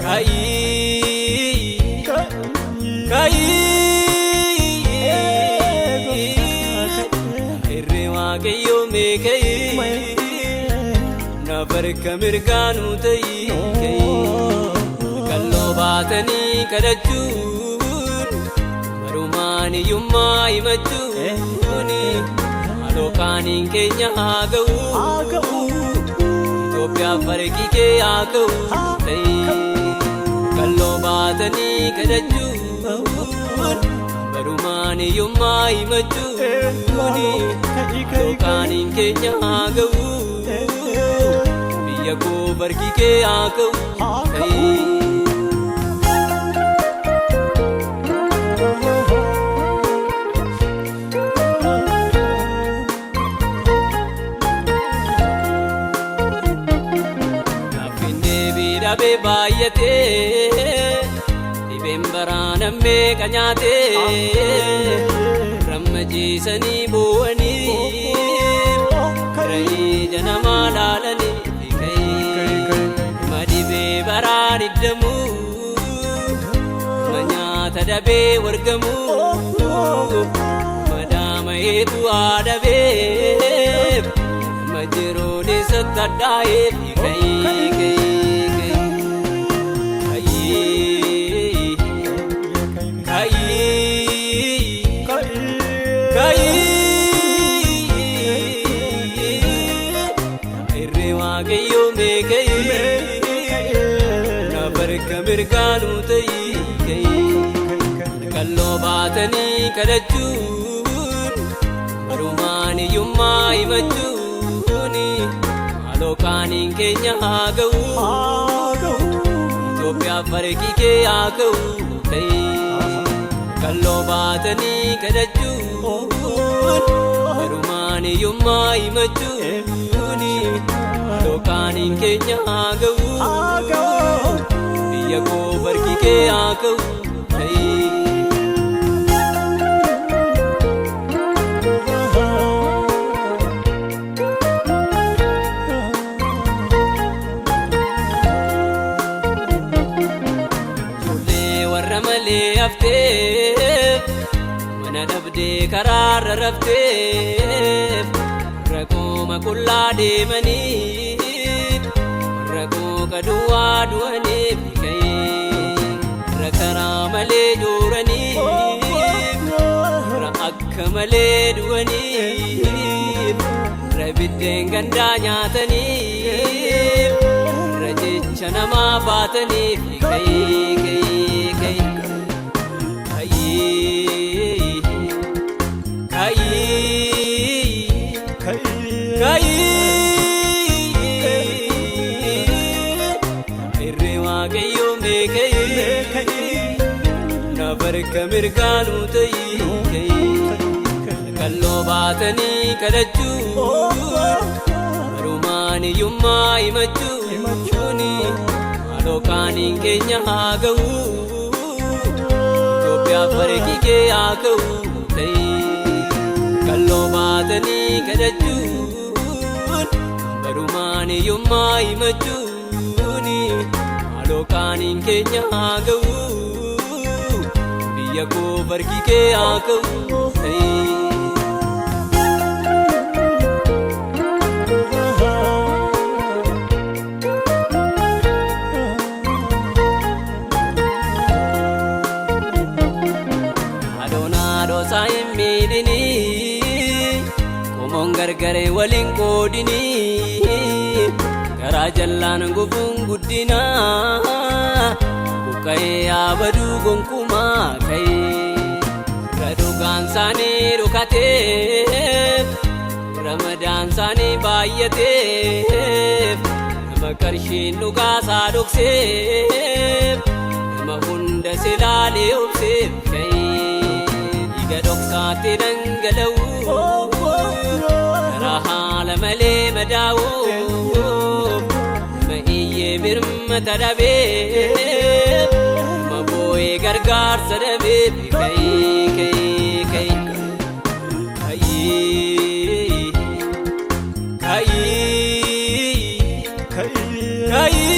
Ka'ii ka'ii irree Waaqayyoo mee ka'ii na barka mirgaanuu ta'ii ka'ii kalloo baatanii kadhachuun barumaan hiyyummaa himachuun haaloo qaaniin keenya haa ga'u Itoophiyaaf farqi kee haa ka'u ta'ii kalloo baatanii kadhachuun barumaan hiyyummaa himachuun haaloo qaaniin keenya haa ga'u biyya koo farqi kee haa ka'u ta'ii. Gaaffiin deebii dhabee baay'atee dhibeen baraana meeqa nyaatee rammachiisanii boo'anii ija namaa laalanii ka'ee dhibee baraan hiddamuu ma nyaata dhabee wargamuu madaama eetu haa dhabeef ma jiruun isatti addaa'eef ka'ee ka'ee ka'ee ka'ee ka'ee irree Waaqayyoo mee ka'ee na barka mirgaanuu ta'ii ka'ee kalloo baatanii kadhachuun barumaan hiyyummaa himachuun haaloo qaaniin keenya haa ga'u Itoophiyaaf farqi kee haa ka'u ta'ii kalloo baatanii kadhachuun barumaan hiyyummaa himachuun haaloo qaaniin keenya haa ga'u biyya koo farqi kee haa ka'u ta'ii. Ijoollee warra malee hafteef mana dhabdee karaarra rafteef warra qooma qullaa deemaniif warra qooqa duwwaa du'aniif ka'ee warra karaa malee jooraniif warra akka malee du'aniif warra biddeen gandaa nyaataniif warra jecha namaa baataniif ka'ee ka'ee ka'ee ka'ee ka'ee ka'ee irree Waaqayyoo mee ka'ee na barka mirgaanuu ta'ii ka'ee kalloo baatanii kadhachuun barumaan hiyyummaa himachuun haaloo qaaniin keenya haa ga'u Itoophiyaaf farqi kee haa ka'u ta'ii kalloo baatanii kadhachuun barumaan hiyyummaa himachuun haaloo qaaniin keenya haa ga'u biyya koo farqi kee haa ka'u ta'ii. Haadhoon haadhoo isaa hin miidhinii qomoon gargaree waliin qoodinii garaa jallaan gufuun guddinaa buqqa'ee yaabaduu gonkumaa ka'ee warra dhugaan isaanii dhokateef ramadaan isaanii baay'ateef nama qarshiin dhugaasaa dhokseef nama hunda silaalee obseef ka'ee dhiiga dhoksaatti dhangala'u karaa haala malee madaa'u nama iyyee birmata dhabeef nama boo'ee gargaarsa dhabeef ka'ee ka'ee ka'ee ka'ee ka'ee ka'ee.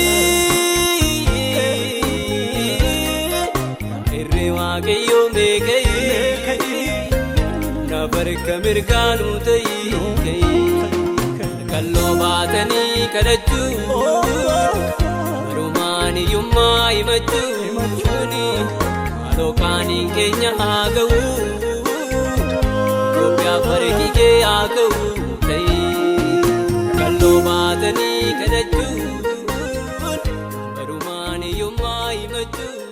Harka mirgaa nuu ta'ii, qalloo baatanii kadhachuun, barumaan hiyyummaa himachuun, haaloo qaaniin keenya haa ga'u. Itoophiyaaf harki kee haa ka'u ta'ii, qalloo baatanii kadhachuun, barumaan hiyyummaa himachuun.